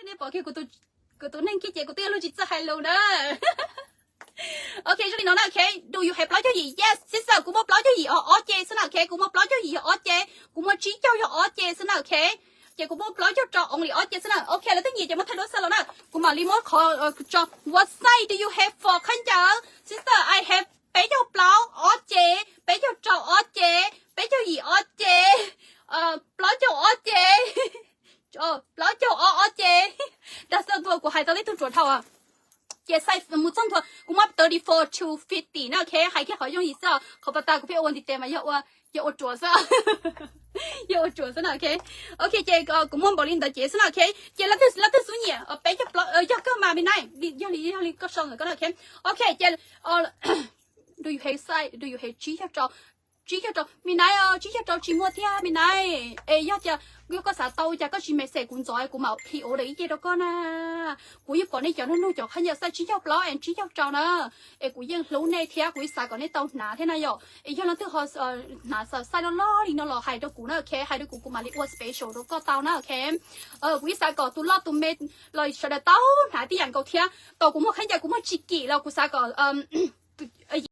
Nej pom kiag kuv tus neeg kiag ces kuv twb yog luag tsis txawj hais lus na. Ok, zoo li no na, ok. Do you have plaub caug yim? Yes, sister, kuv muaj plaub caug yim ob ce xwb na, ok. Kuv muaj plaub caug yim yog ob ce, kuv muaj tsib caug yog ob ce xwb na, ok. Ces kuv muaj plaub caug rau only ob ce xwb na. Ok, lawv twb nyiam ces muab thaij duab xwb los na. Kuv mam li muab qhov tso. What size do you have for khaub ncaws? Sister, I have peb caug plaub ob ce, peb caug rau ob ce, peb caug yim ob ce, plaub caug ob ce, plaub caug ob ob ce. Dag xwb ntua kuv hais tau tib tug ruam dhau. Ces size mus txog ntua kuv muab thirty-four to fifty na, ok. Hais kiag qhov yooj yim xwb, qhov pas tas kuv pheej ua ntiv tes mas yog ua, yog ua ruam xwb. Yog ua ruam xwb na, ok. Ok, ces kuv muaj npaum li ntawd ces xwb na, ok. Ces leej twg xub nyiam peb caug plaub, yog koj mas me nai, yog li, yog li koj sau ntawm koj na, ok. Ok, ces do you have size, do you have tsib caug rau, tsib caug rau me nai, tsib caug rau tsis muaj thiab me nai. Es yog tias yog koj xav tau cas koj tsis message kuv ntxov kuv mam pre-order ib ce rau koj na. Kuv yeej pom nej cov nug nug cov khaub ncaws size tsib caug plaub and tsib caug rau na. Es kuv yeej hlub nej thiab kuv yeej xav kom nej tau hnav thiab na yom. Es yog leej twg ho hnav size loj loj li no los hais rau kuv na, ok. Hais rau kuv kuv mam li ua special rau koj tau na, ok. Kuv yeej xav kom tus loj tus me los sawv daws tau hnav tib yam nkaus thiab. Thaum kuv muag khaub ncaws kuv muag tsis kim los kuv xav kom